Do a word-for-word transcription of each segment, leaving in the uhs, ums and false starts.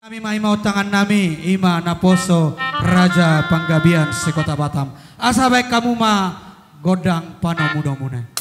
Nami ma i ma on tangannami, i ma naposo Raja Panggabean se-Kota Batam. Asa baen hamu ma gondang panomunomuna.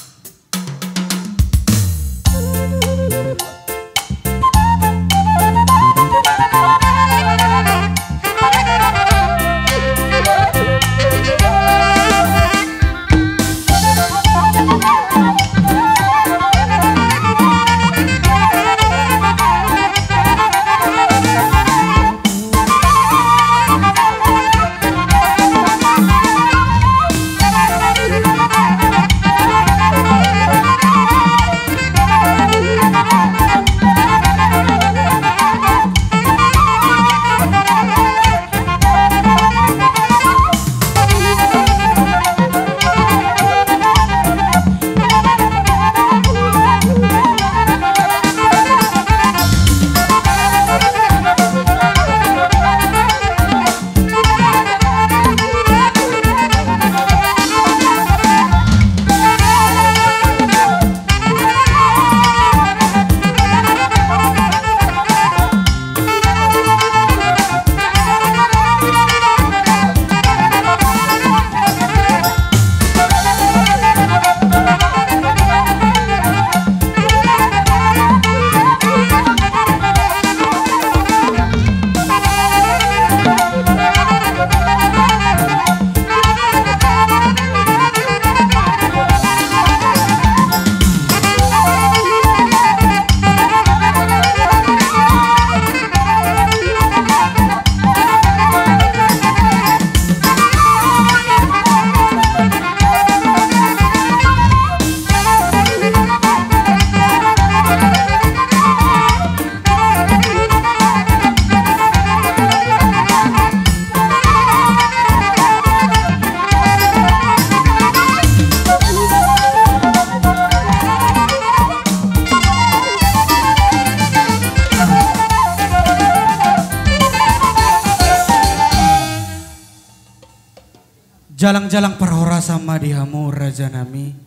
Jalang-jalang parhorasan ma di hamu rajanami,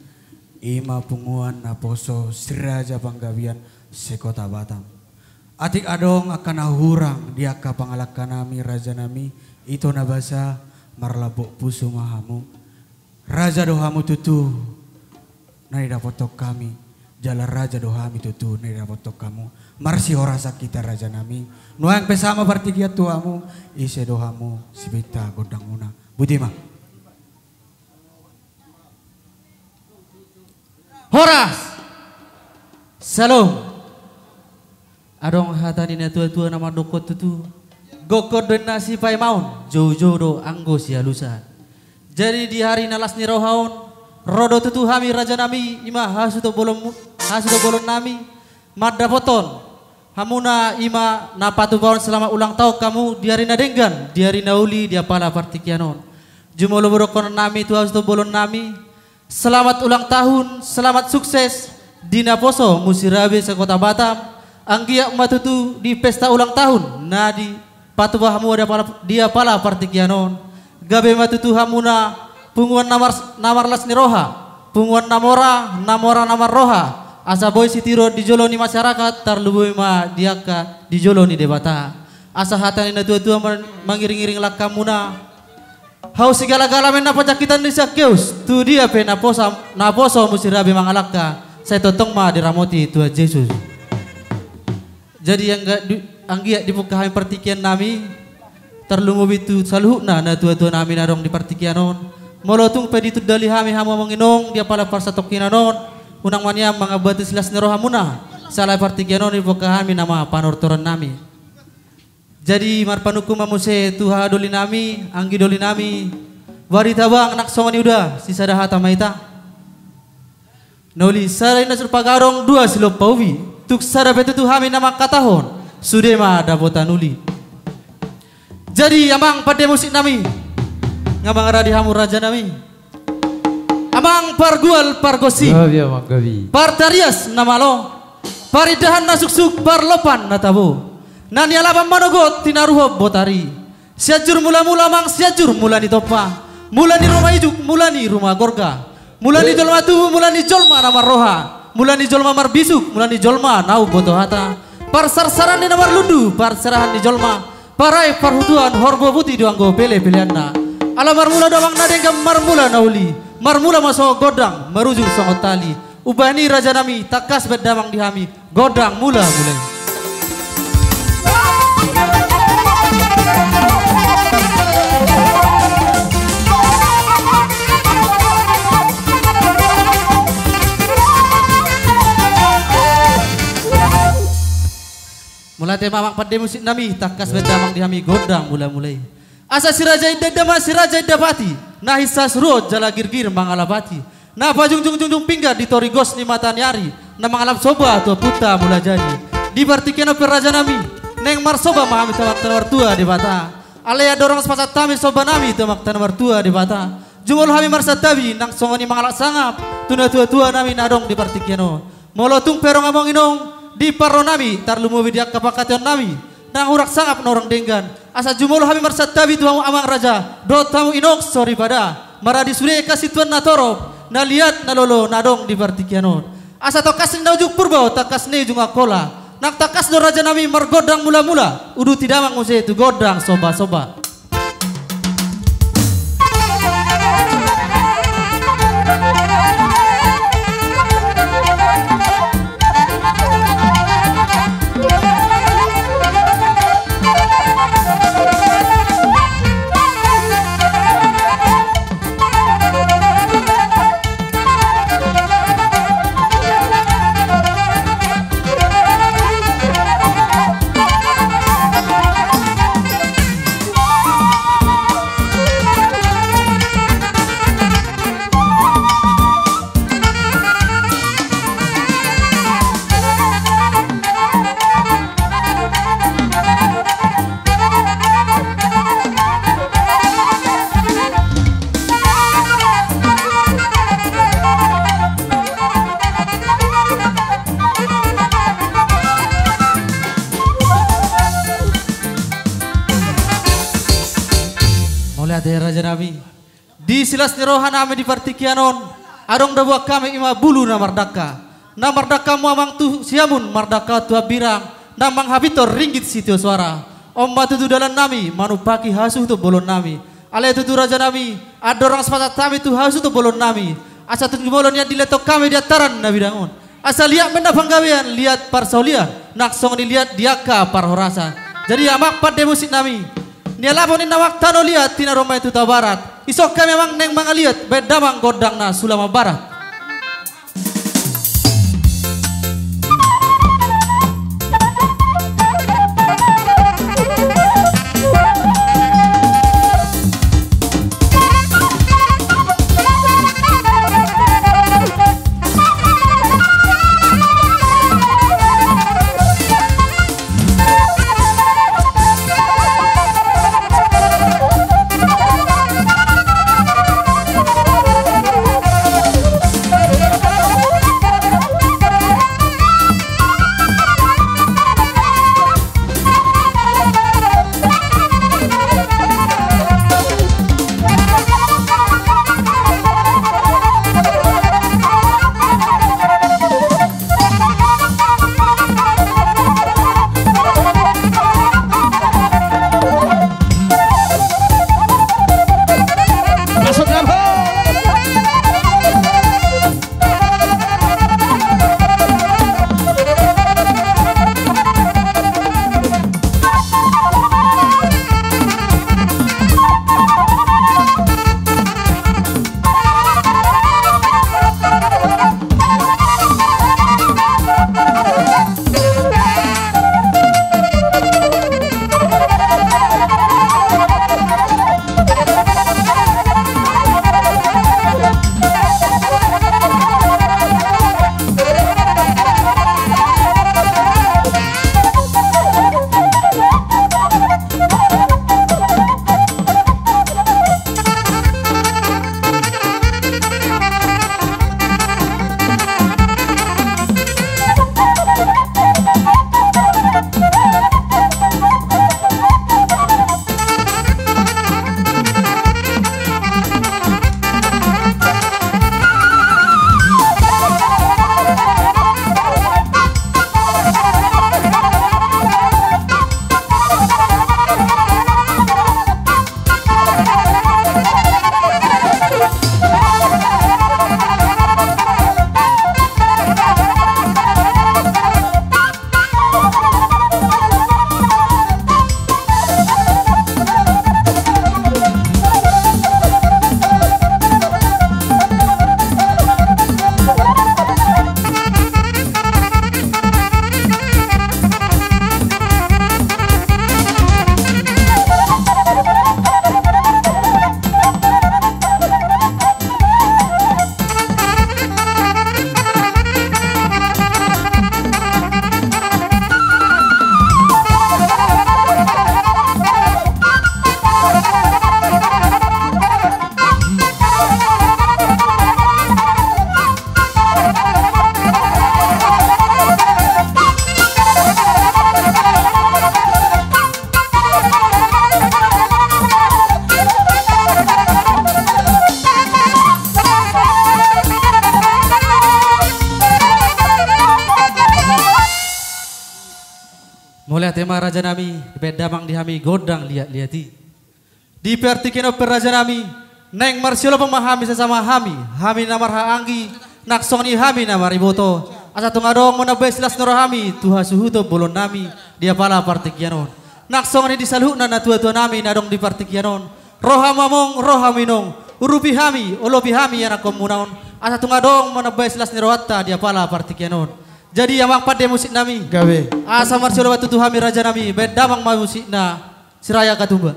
i ma punguan naposo si Raja Panggabean se-Kota Batam. Atik adong angka na hurang di angka pangalangkanami rajanami, ito na basa, marlambok pusu ma hamu. Raja do hamu tutu na nidapothon hami, jala raja do hami tutu na nidapothon hamu. Marsihorasan hita rajanami. Nuaeng pe sahat ma partingkian tu hamu, ise do hamu sibinta gondangmuna. Boti ma. Horas. Syalom. Adong hata ni natua-tua na mandokkon tutu, gokhon do inna sipaimaon, joujou do anggo sialusan. Jadi di ari na las ni roha on, ro do tutu hami rajanami, i ma hasutobolonmu-, hasutobolonnami, mandapothon hamuna i ma na patupahon selamat ulang tahun hamu di ari na denggan, di ari na uli di apala partingkian on. Jumolo ma dokkonnami tu hasutobolonnami, selamat ulang tahun, selamat sukses di naposo Musirabe se-Kota Batam. Anggiat ma tutu di pesta ulang tahun na dipatupa hamu di apala, di apala partingkian on, gabe ma tutu hamuna punguan na mar-, na marlas ni roha, punguan na mora, na mora na marroha, asa boi sitiruon di jolo ni masyarakat, tarlumobi ma di angka di jolo ni Debata. Asa hata ni natua-tua man-, mangiring-iring langkamuna, hau sigala-gala ma inna panjangkitan ni Sakeus, tu dia pe naposa-, naposo Musirabe mangalangka, sai tongtong ma diramoti Tuhan Jesus. Jadi angga-, di-, anggiat dipungka hami partingkiannami, tarlumobi tu saluhutna natua-tuanami na adong di partingkian on. Molo tung pe ditundali hami hamu amang inong di apala parsatongkinan on, unang ma nian mangambati silas ni rohamuna, sai alai partingkian on dipungka hami nama panortorannami. Jadi marpanungkun ma muse tu haha dolinami, anggi dolinami, Barita Bang nang songon i, uda sisada hata ma hita. Na uli sada inna siluhut pagadong, dua siluhut paubi, tung sada pe tutu hami na mangkatahon, sude ma dapotan uli. Jadi amang pande musiknami, nga mangaradi hamu rajanami. Amang pargual pargonsi. Gabe amang gabe. Partarias na malo. Parindahan na suksuk, parlompan na tabo. Na nialapan manogot, tinaruhon botari. Sianjur Mulamula amang, Sianjur mula ni tompa. Mula ni ruma ijuk, mula ni ruma gorga. Mula ni jolma tubu, mula ni jolma na marroha. Mula ni jolma marbisuk, mula ni jolma na umboto hata. Parsarsaran ni na marlundu, parserahan ni jolma, parai parhutuan, horbo putih do anggo pelepeleanna. Ala marmula do amang na denggan, marmula na uli, marmula ma songon gondang, marujung songon tali. Umbahen i rajanami, tangkas bahen damang di hami gondang mula mula i. Mauliate ma amang pande musiknami, tangkas bahen damang di hami gondang mula mula i. Asa si raja inda indaman, si raja inda pati, na hinsa suruon jala girgir mangalapati, na pajungjung jungjung pinggan di torigos ni mata ni ari, na mangalap somba tu Ompunta Mulajadi. Di partingkian on pe rajanami, naeng marsomba ma hami tu Amanta na martua Debata. Alai andorang so pasahat hami sombanami tu Amanta na martua Debata, jumolo hami marsantabi nang songon i mangalap sangap tu natuatuanami na adong di partingkian on. Molo tung pe adong amang inong di parronami, tarlumobi di angka pangkataionami, nang hurang sangap na hurang denggan, asa jumolo hami marsantabi tu hamu amang raja dohot hamu inong soripada, maradi sude angka situan na torop, na liat na lolo na adong di partingkian on. Asa tangkas ninna ujung purba, tangkas ninna ujung angkola, nang tangkas do rajanami margondang mula mula, uduti damang muse tu gondang somba somba. Mauliate rajanami. Di silas ni rohanami di partingkian on, adong do buat hami ima bulu na mardangka. Na mardangka hamu amang tu Siamun, mardangka tu Hambirang, na manghapitor ringgit sitio soara. On ma tutu dalannami manumpahi hasuhuton bolonnami. Alai tutu rajanami, andorang so pasahat hami tu hasuhuton bolonnami, asa tung jumolo nian dilehon hami di antaran na bidang on. Asa liat ma inna panggabean, liat parsaulian, nang songon i liat di angka parhorasan. Jadi amang pande musiknami, nialap ninna amang tano liat, tinaro ma i tu tao barat. Dison hami amang naeng mangaliat, bahen damang gondang na sula mambarat. Ma rajanami, baen damang di hami gondang liat-liat i. Di partingkian on pe rajanami, naeng marsiolopan ma hami sasama hami, hami na marhahaanggi, nang songon i hami na mariboto. Asa tung adong ma na baen las ni roha hami tu hasuhuton bolonnami di apala partingkian on. Nang songon i di saluhutna natuatua nami na adong di partingkian on. Roha ma among, roha ma inong, urupi hami, olopi hami ianakkonmuna on. Asa tung adong ma na baen las ni rohanta di apala partingkian on. Jadi amang pande musik nami. Gabe. Asa marsiolopan tutu hami rajanami, baen damang ma musikna. Siraya Katumba.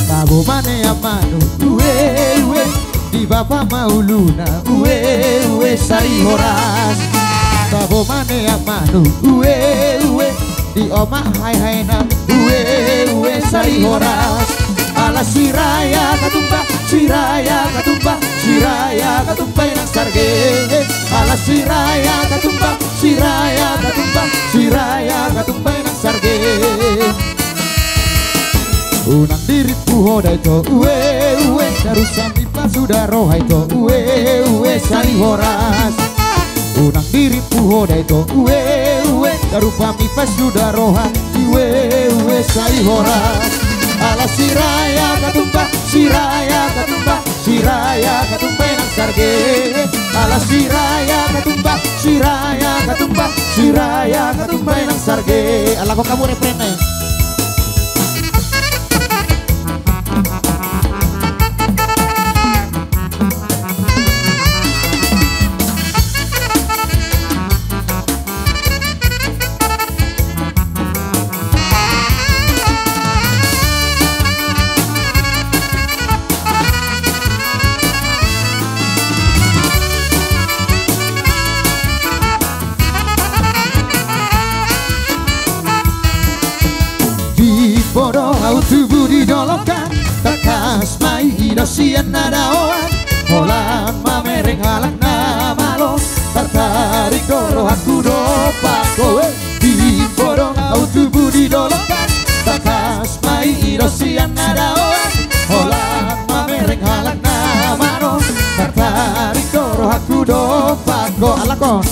Tabo ma neang manuk, ue, ue. Di bapa ma uluna, ue, ue, sari horas. Tabo ma neang manuk, ue, ue. Di oma haehaena, ue, ue, sari horas. Ala Siraya Katumba, Siraya Katumba, Siraya Katumba inang sarge. Ala Siraya Katumba, Siraya Katumba, Siraya Katumba inang sarge. Unang dirimpu ho da ito, ue, ue. Daru sami pasuda roha ito, ue, ue, sari horas. Unang dirimpu ho da ito, ue, ue. Daru sami pasuda roha, ue, ue, sari horas. Ala Siraya Katumba, Siraya Katumba, Siraya Katumba inang sarge. Ala Siraya Katumba, Siraya Katumba, Siraya Katumba inang sarge. Ala, kok kamu refrenna i? Di bodo au tubu di dolok an, tangkas ma i ido sian na daoan. Holan mamereng halak na malo, tartarik do rohangku dompak ho, eh. Di bodo au tubu di dolok an, tangkas ma i ido sian na daoan. Holan mamereng halak na malo, tartarik do rohangku dompak ho. Alangkon.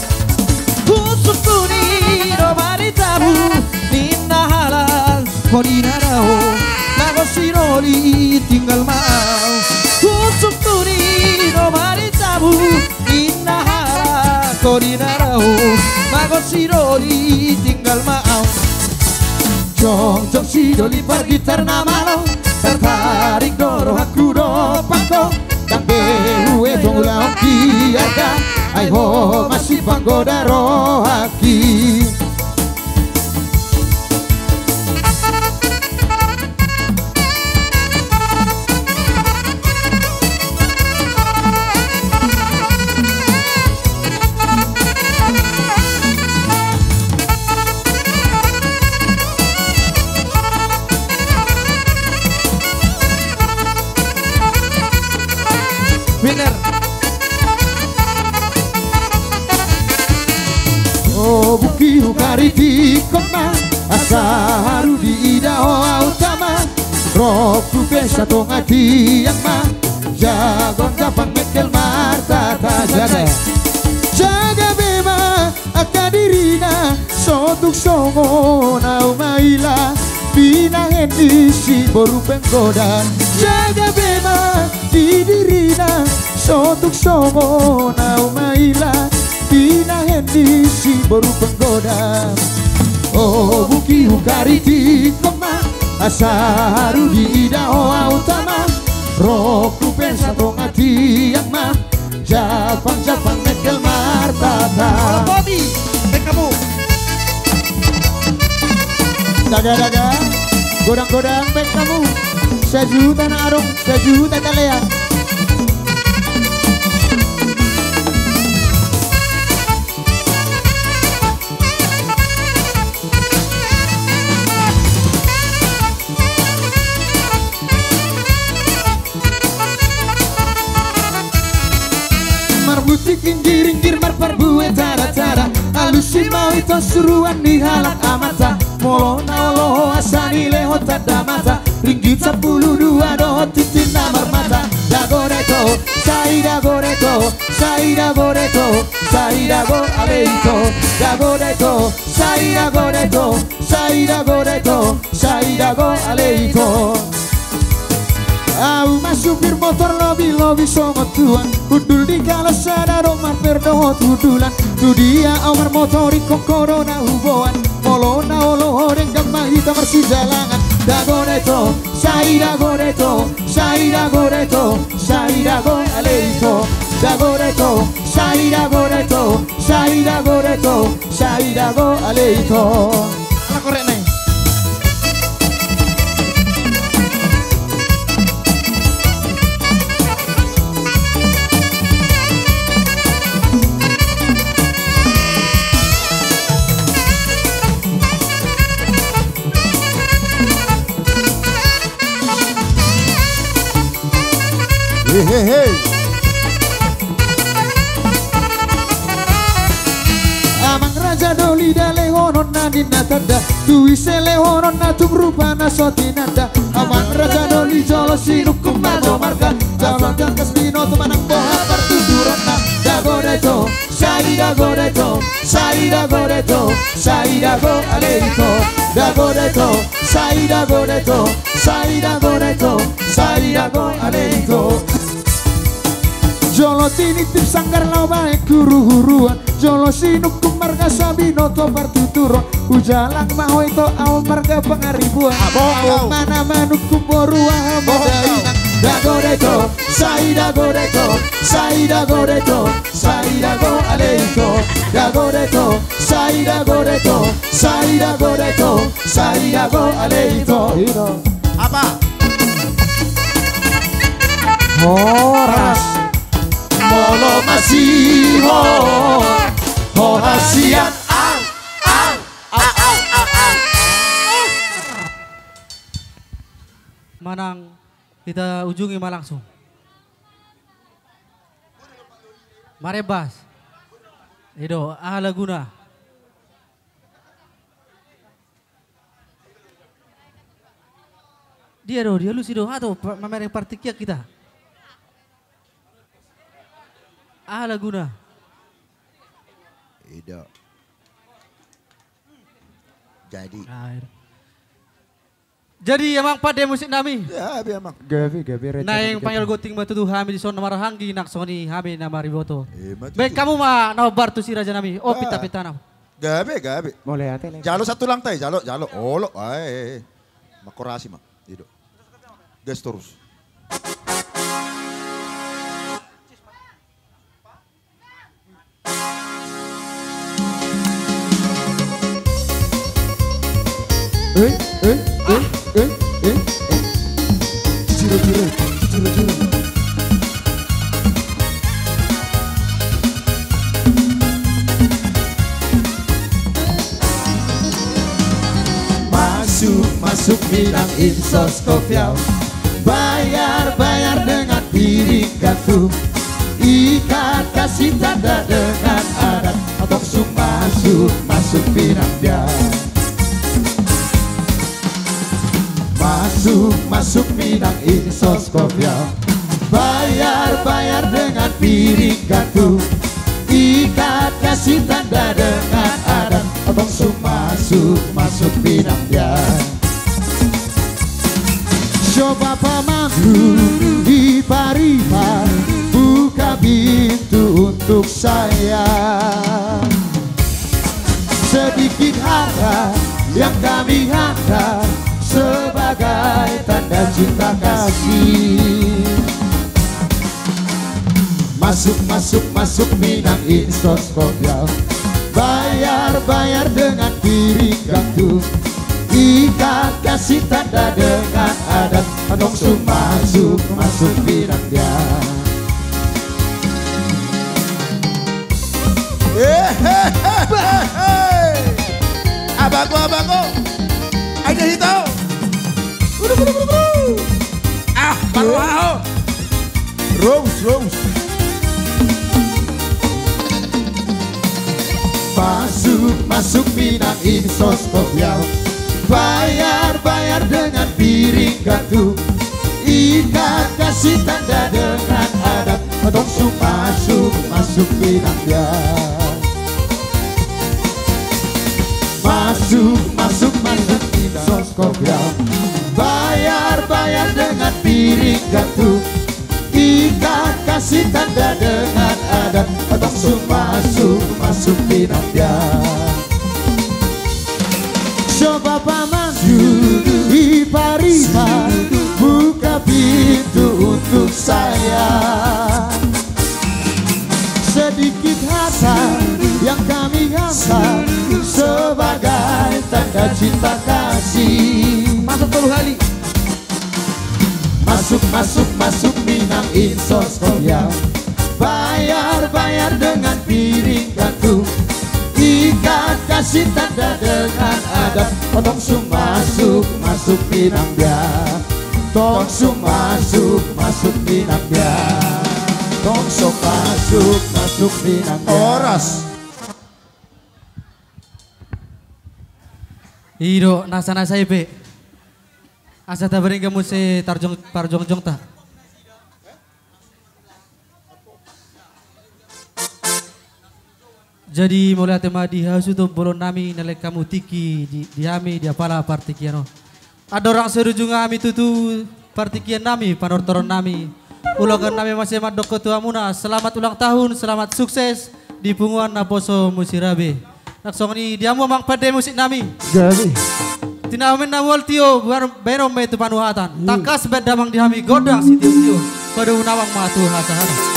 Husungkun i do baritamu, ninna halak ho di na dao, mago sinoli tinggal ma au. Husungkun i do baritamu, ninna halak ho di na dao, mago sinoli tinggal ma au. Jongjong sidoli pargitar na malo, tartarik do rohangku dompak ho. Ndang be huetong ulaon di arga, ai ho ma sipanggoda rohangki. Winner. O bungki, hukaritik ho ma, asa haru diida ho ahu tama. Rohangku pe satonga tiang ma, jago angka pangmengkel martata. Jaga, jaga be ma angka dirina, sotung songon ahu maila, pinahen ni si boru penggoda. Jaga be ma di dirina, sotung songon ahu maila, pinahen ni si boru penggoda. O bungki, hukaritik ho ma, asa haru diida ho ahu tama. Rohangku pe satonga tiang ma, jago angka pangmengkel martata. Olo, Bobby, baen hamu. Daga, daga, godang, godang, baen hamu. Sajuta na adong, sajuta talean. Marmutik inggir-inggir, marpar Ito suruan ni halak amanta, molo na olo ho asa dilehon tanda mata, ringgit sampulu dua dohot tintin na marmata. Dago daito, sai dago daito, sai dago daito, sai dago ale ito. Dago daito, sai dago daito, sai dago daito, sai dago ale ito. Ahu ma supir motor lobi-lobi songon tuan, hundul di kalos sada do mampir dohot hundulan. Tu dia ahu marmotor ingkon ho do na huboan, molo na olo ho denggan ma hita marsijalangan. Dago daito, sai dago daito, sai dago daito, sai dago ale ito. Dago daito, sai dago daito, sai dago daito, sai dago ale ito. Ala korek nai. Hehehe. Amang Raja Doli da lehononna ninna tanda, tu ise lehononna tung rupana so tinanda. Amang Raja Doli jolo sinungkun ma jo marga, jala tangkas binoto manang boha partuturonna. Dago daito, sai dago daito, sai dago daito, sai dago ale ito. Dago daito, sai dago daito, sai dago daito, sai dago ale ito. Jolo tinitip sanggar laho bahen huruhuruan, jolo sinungkun marga so binoto partuturon. Hujalang ma ho ito ahu marga Pangaribuan. Abo, abo. Mana manungkun boru aha ma dainang. Dago daito, sai dago daito, sai dago daito, sai dago ale ito. Dago daito, sai dago daito, sai dago daito, sai dago ale ito. Ito. Apa? Horas. Molo masihol ho hasian, au, au, au, au, au. Manang hita ujungi ma langsung. Marembas. I do, aha laguna? Dia do, dialusi do, aha do, pa-, mamereng partingkian hita. Aha laguna? I do. Jadi. Ah, i do. Jadi amang, pande musik nami. Gabe amang. Gabe, gabe. Naeng pangido gonting ma tutu hami dison na marhahaanggi nang songon i hami na mariboto. Ima tutu. Baen hamu ma na hombar tu si raja nami. O, pinta-pinta nami. Gabe, gabe. Mauliate, Leng. Jalo satu lang tai, jalo, jalo. Olo, ae. Mangkorasi ma. I do. Gas torus. Eh, eh, eh, eh, eh. Ciro, ciro, ciro, ciro. Masuk, masuk minang insos kopiau. Bayar, bayar dengan piring gantung. Ikat kasih tanda dengan adat. Tong sung masuk, masuk minang dia. Masuk, masuk minang insos kopiau. Bayar, bayar dengan piring gantung. Ikat kasih tanda dengan adat. Tong sung masuk, masuk minang dia. Coba pamangku di Pariban, buka pintu untuk saya. Sedikit harta yang kami hantar sebagai tanda cinta kasih. Masuk, masuk, masuk minang insos kopiau. Bayar, bayar dengan piring gantung. Ikat kasih tanda dengan adat. Tong sung masuk, masuk minang dia. Hehehe. Abangko, abangko. Aja hita. Udu, udu, udu, udu. Ah, baru mau. Rose, rose. Masuk, masuk Minang, insos kopiau. Bayar, bayar dengan piring gatu. Ikat kasih tanda dengan adat. Tong su masuk, masuk Minang ya. Masuk, masuk Minang, insos kopiau. Bayar, bayar dengan piring gatu. Ikat kasih tanda dengan adat. Tong su masuk, masuk Minang ya. Coba paman, ipar-ipar, buka pintu untuk saya. Sedikit harta yang kami hantar sebagai tanda cinta kasih. Masuk tolu kali. Masuk, masuk, masuk Minang, insos kopiau. Bayar, bayar dengan piring gatu. Ikat kasih tanda dengan adat. Tong su masuk, masuk Minang ya. Tong su masuk, masuk Minang ya. Tong su masuk, masuk Minang ya. Horas. I do, nasa-nasa i pe. Asa taberenggan muse tarjong-, parjongjongta. Jadi mauliate ma di hasuhuton bolon nami na lehon hamu tingki di, di hami di apala partingkian on. Andorang so di ujung hami tutu partingkian nami, panortoron nami. Ulaon nami muse mandok tu hamuna, selamat ulang tahun, selamat sukses di punguan naposo Musirabe. Nang songon i di hamu amang pande musik nami. Gabe. Tinamen na mual tio, baenon ma i tu panuhatan. Hmm. Tangkas baen damang di hami gondang sitio-tio. Padomu damang ma tu hata-hata.